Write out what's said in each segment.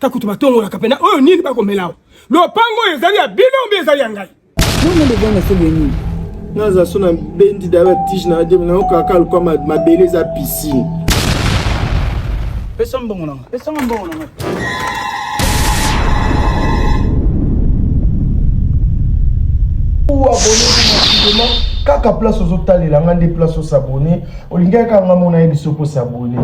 Ata kutu batongolaka pena oyo nini bakomela awa. Lopango oyo ezali ya bino mpe ezali ya ngai. Mwana devant na se boye nini? Naza so na bendi da ba tige na demi na kaka lokwa mabele eza piscine. Pesa mbongo na nga. Pesa nga mbongo na nga. Ou abonnez-vous massivement kaka place ozotalela nga nde place osabone olingaki kaka nga mona ye biso mpo sabone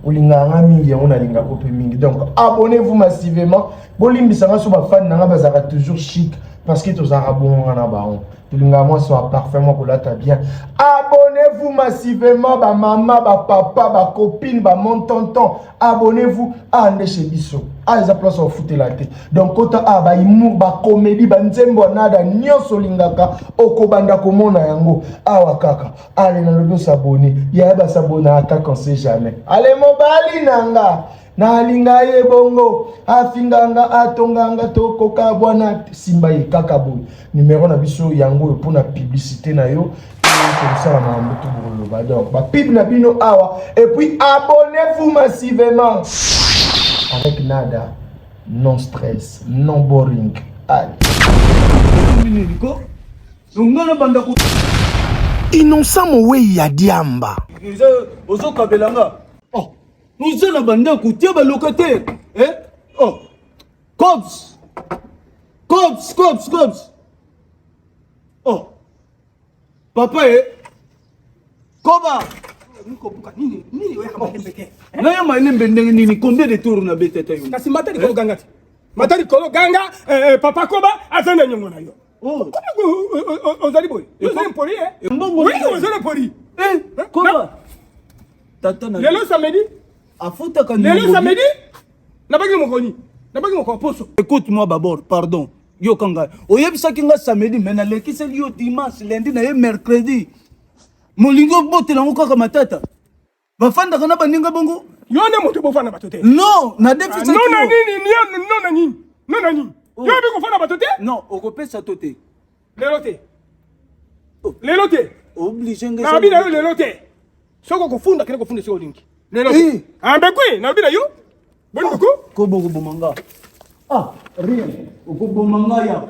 olingaka nga mingi yango nalingako mpe mingi donc abonnez-vous massivement bolimbisa nga so bafani na nga bazalaka toujours chic parce que tozalaka bongo nga na bango tolingaka mwasi wa parfum mwa kolata bien abonnez-vous massivement bamama bapapa bacopine bamontonton abonnez-vous a nde chez biso a eza place ya kofutela te donc kota a bahumour bacomédie banzembo ya nada nyonso olingaka okobanda komona yango awa kaka ale nalobi osabone yaya basabonaka kaka on sait jamais ale mobali na nga nalinga ye bongo afinga nga atonga nga tokokabwana simba ye kaka boye numero na biso yango oyo mpona publicité na yo tokosala makambo to bokoloba donc bapub na bino awa et puis abonnez-vous massivement avec nada non stress non boring allez Innocent moweyi ya diamba. Ozokabela nga oh oza na bandako tia ba locataire eh oh cops cops cops cops oh papa e koba nayo malembe ndenge nini combien de tour na betete yo kasi mata likolo ganga te mata likolo ganga eh, eh, papa koba aza na nyongo na yo oh. ozali boye ozali mpoli eh? mbongo oui ozali mpoli eh, koba tata na lelo samedi afutaka lelo samedi nabaki mokoni nabaki mokolo poso écoute moi d'abord pardon yoka ngai oyebisaki ngai samedi mais nalekiseli yo dimanche lundi na ye mercredi molingi obotela yango kaka matata bafandaka na baninga bongo yo nde moto bofanda bato te non na defisaki ah, non na nini non na nini non na nini oh. yo oyebi kofanda bato te non okopesa to te lelo te oh. lelo te oblige ngai nabi na yo lelo te soki okofunda kende kofunda esika olingi lelo te ambekwi ah, nalobi na yo boni boko kobo okoboma nga ah rien okoboma nga ya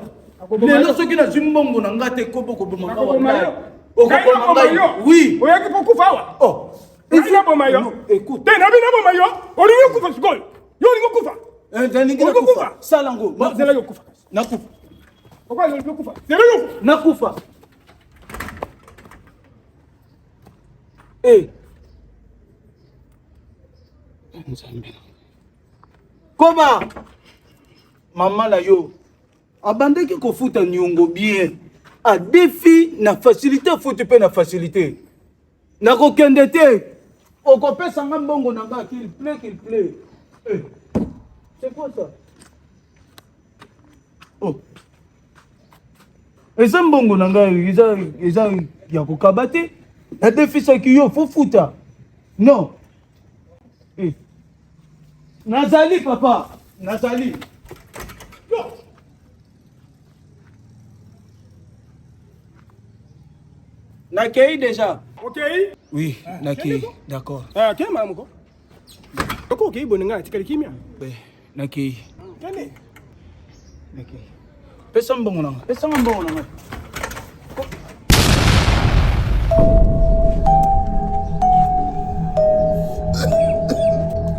lelo soki nazwi mbongo na nga te kobo okoboma nga wallahi okoboma ngai oui oyaki mpo kufa awa oh naboma yo te nabi naboma yo olingi okufa sikoyo yo olingi okufa eh, nalingi nakufa sala ngo zela yo okufa nakufa okokufa zela yo nakufa Eh. Nzambe. Koma mama na yo abandaki kofuta niongo bien adefi na facilité afuti mpe na facilité nakokende te okopesa nga mbongo na nga qu'il plaît qu'il plaît eh. c'est quoi ça oh. eza mbongo na ngai eza, eza ya kokaba te nadefisaki yo fofuta non eh. nazali papa nazali nakei déjà okei oui ah, nakei d'accord ah, kei malamu ko oko okei boni ngai natikali kimia Nakei. Kende. Nakei. Pesa mbongo na nga. Pesa nga mbongo na nga.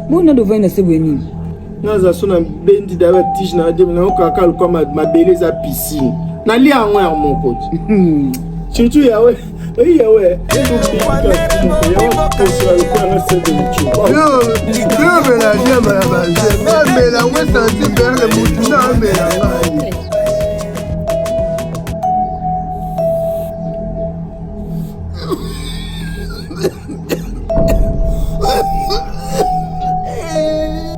Bona dovai na se boye nini? Naza so na bendi da ba tige na demi na kaka lokwa mabele eza piscine. Nalia yango ya moko. Surtout yawe. Yawe. Namela diamba na baje namela ngo esanti perle mutu namela ngai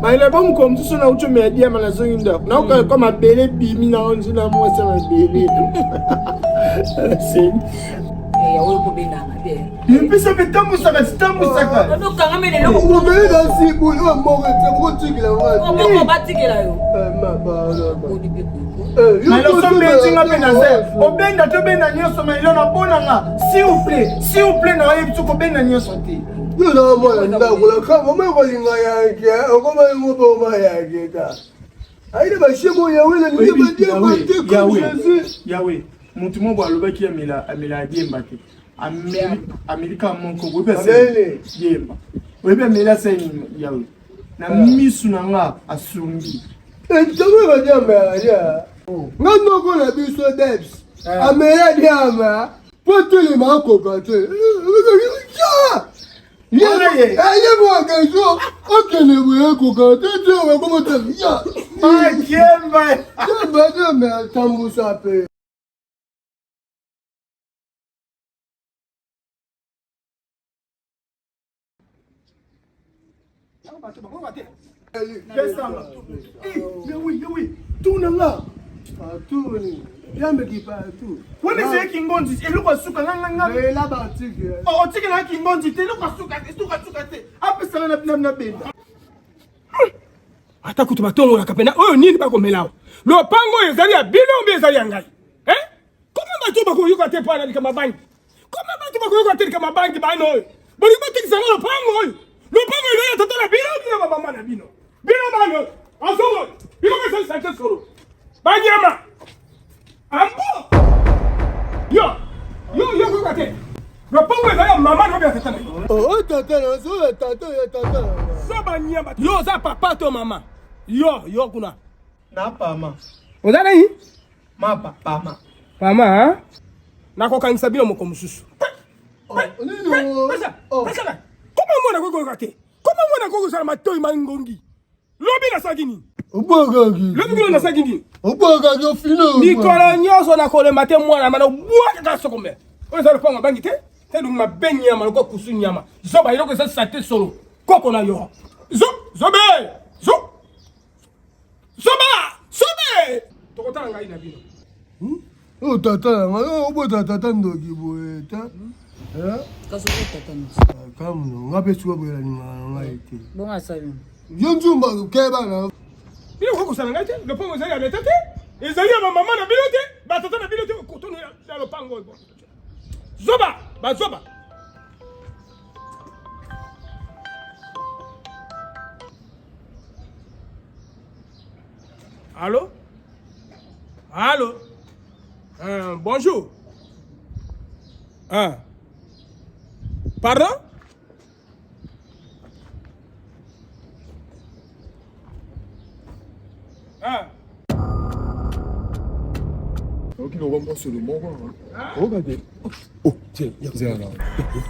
mayele bo mokolo mosusu nauti omela diama nazongi ndako naoka kwa mabele ebimi na nzi na mwasi ya mabele biso mpe tambusaka titambusaka obele na sibu oyo moko otikela ngai mpe naza obenda tobenda nyonso mailo nabonanga s'il vous plaît s'il vous plaît nayebi soki obenda nyonso te yo na mwana ndako na kama mama kolinga yake okoma yango boma yake ta. Aïe ba chemo Yahweh na lingi ba diamba te comme Jésus. Yahweh, mutu moko alobaki amela amela diemba te. Ameli ameli ka moko boyebi asali diemba. Oyebi ameli asali Yahweh. Na misu na nga asumbi. Ntango ba diamba ya. Nga moko na biso Debs. Amela diamba. Po telema akoka te. Ye mwaka zo okende boye ekoka te te bakoma te ya. Diemba. Diemba diemba tambusa pe. Tuna nga. Atuni. Yambe partout. Wana ezali kingonzi eloko ya suka nga nga. Ela batiki. Otikela kingonzi te eloko ya suka te suka suka te. Apesana na na benda. Ata kutu batongolaka mpena oyo nini bakomela awa lopango oyo ezali ya bino mbe ezali ya ngai koma bato bakoyoka te mpo na likambo ya bangi koma bato bakoyoka te likambo ya bangi bana oyo bolingi botekisa ngo lopango oyo lopango oyo ya tata na bino bino bamama na bino bino bana oyo azongo bino kosalisa te solo banyama ambo yo yo yo koyoka te lopango ezali ya mama na yo ya tata na yo Oh tata na yo tata ya tata na so banyama yo oza papa to mama yo yo kuna na pama oza nani mapa pama pama hein? Nakokangisa bino moko mosusu. Koma mwana koki koyoka te. Koma mwana koki kozala matoi mangongi. Lobi nasalaki nini? Obwakaki. Lobi kuna nasalaki nini? Obwakaki ofino. Mikolo nyonso nakolemba te mwana mana obwakaka sokombe. Oyo eza lopango bangi te? Te lungi mabe nyama lokola kusu nyama. Zoba eloko eza sate solo. Koko na yo. Zo zobe! Zo Zoba! Sobe! Tokotala ngai na bino. Oyo tata na ngai, oyo obota tata ndoki boye te. Kasi oyo tata na. Kamuno, nga mpe sikoyo boye nalingaka na ngai te. Bongo asali. Yo nzumba keba na. Bino okoki kosala ngai te, lopango ezali ya leta te, ezali ya bamama na bino te, batata na bino te, kotono ya lopango oyo. Zoba, bazoba. Allô? Allô? Bonjour. Pardon?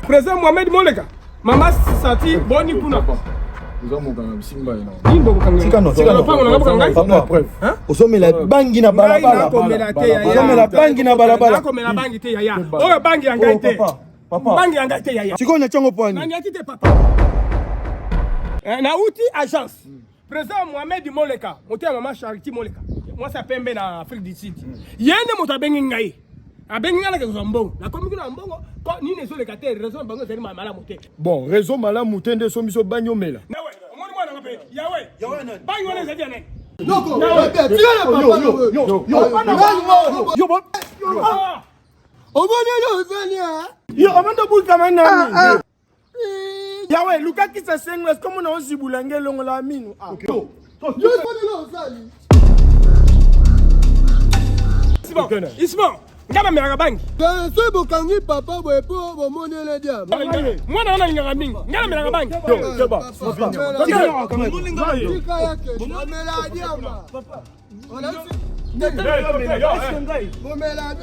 Président Mohamed Moleka, Mama Sati, boni kuna. Ozomela bangi na balabala, ozomela bangi na balabala. Nakomela bangi te yaya. Oyo bangi ya ngai te. Bangi ya ngai te yaya. Sikoyo na tiango pwani. Nanyati te papa. Nauti agence. Président Mohamed Moleka, moto ya mama Charity Moleka, mwasi ya pembe na Afrique du Sud. Ye nde moto abengi ngai. Abengi ngai nake kozwa mbongo. Nakomi kuna mbongo, ko nini ezoleka te, raison bango ezali malamu te. Bon, raison malamu te nde esombi so bangi omela. Nawe, omoni mwana nga mpe, Yawe. Bangi wana ezali ya nani? Noko, tika na papa yo. Yo bo. Omoni oyo ozali ha? Yo obanda bukama nani? Yawe, luka kisa sengles komo na ozibula nge longola minu. Yo omoni oyo ozali. Ismo, nga namelaka bangi. Soki bokangi papa boye mpo bomoni ele diamba. Mwana wana alingaka mingi. Nga namelaka bangi. Tika yake, amela diamba. Bomela.